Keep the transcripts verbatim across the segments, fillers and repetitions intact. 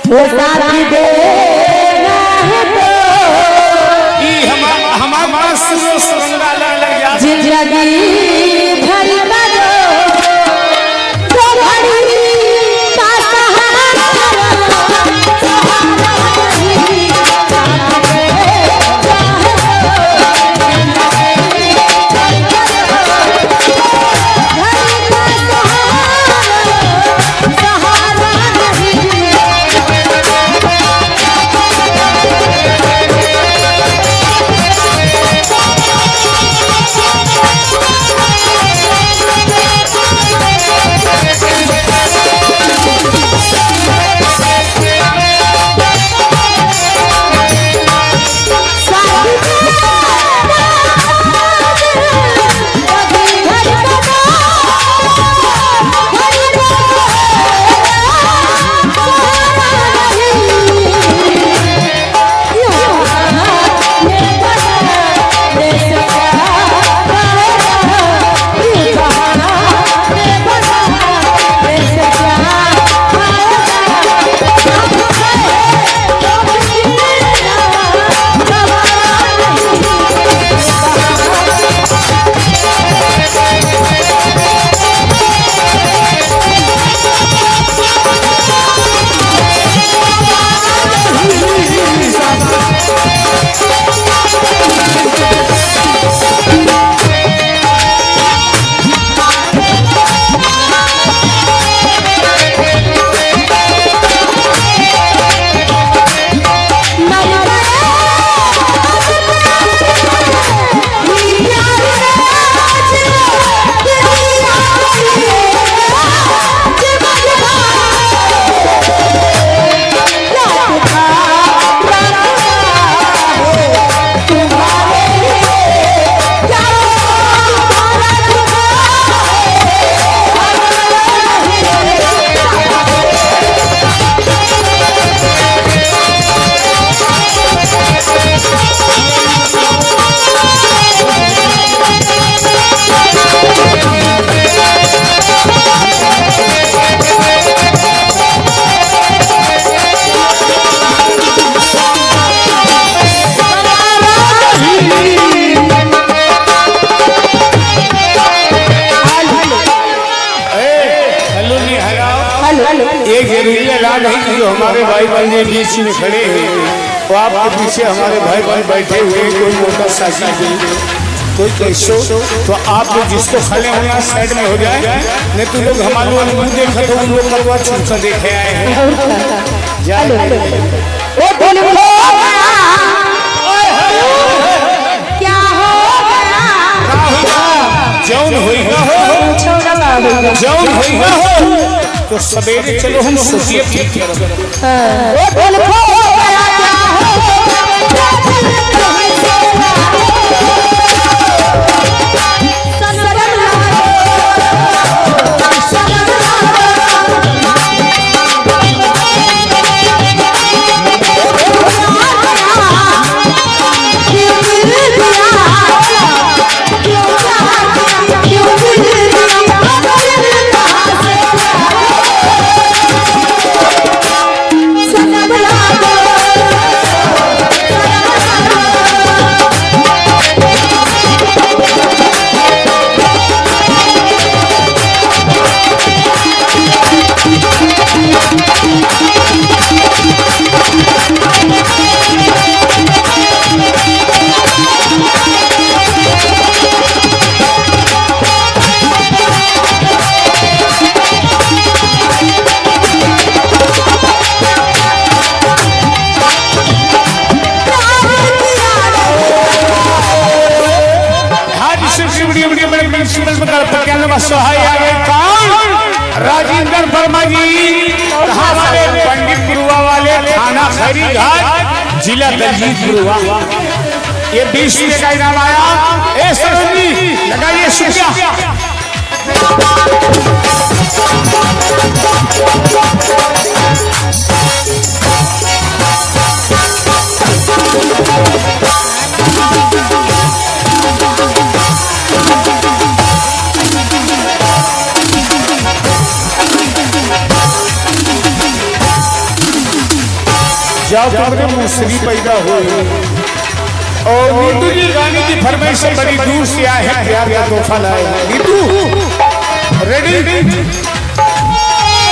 वो साथ देना है तो ई हमार, हमार पास सुनो सुरंगा लग, लग जा। जिंदगी भर का जो, जो घड़ी का सहारा, सहारा नहीं। हेलो, नहीं हराओ। हेलो, हेलो। एक जरूरी ऐलान है कि जो हमारे भाई बहन जी बीच में खड़े हैं, तो आपके पीछे हमारे भाई बहन बैठे हुए हैं, कोई मोटरसाइकिल पे, कोई कैसो, तो आप लोग जिसको खड़े होना साइड में हो जाए, नहीं तो लोग हमारे लोग मुंह देखा तो उन लोग का तो छुटका देखे आए हैं। जा हेलो, हेलो। ओ दिल में क्या हो गया? का होगा? जौन होइगा हो, जौन होइगा हो, तो सवेरे चलो हम सुतिए ठीक करब। हाँ। ओ दिल को बड़ा क्या हो? हाँ जी, शिव शिव बड़ी बड़ी बड़ी प्रिंसिपल में गणपति के अंदर सहाय आ गए। कौन? राजेंद्र वर्मा जी, कहाँ वाले? पंडित पुरवा वाले, थाना खैरी घाट, जिला दलजीत पुरवा। ये बीस रुपये का इनाम आया। ए सरोज जी, लगाइए शुक्रिया। जाओ, तुमरे मुसरी पैदा होई। और नीतू जी गाने की फरमाइश से बड़ी दूर से आए हैं, प्यार का तोहफा लाए हैं। नीतू, रेडी?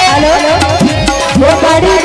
हेलो, वो बड़ी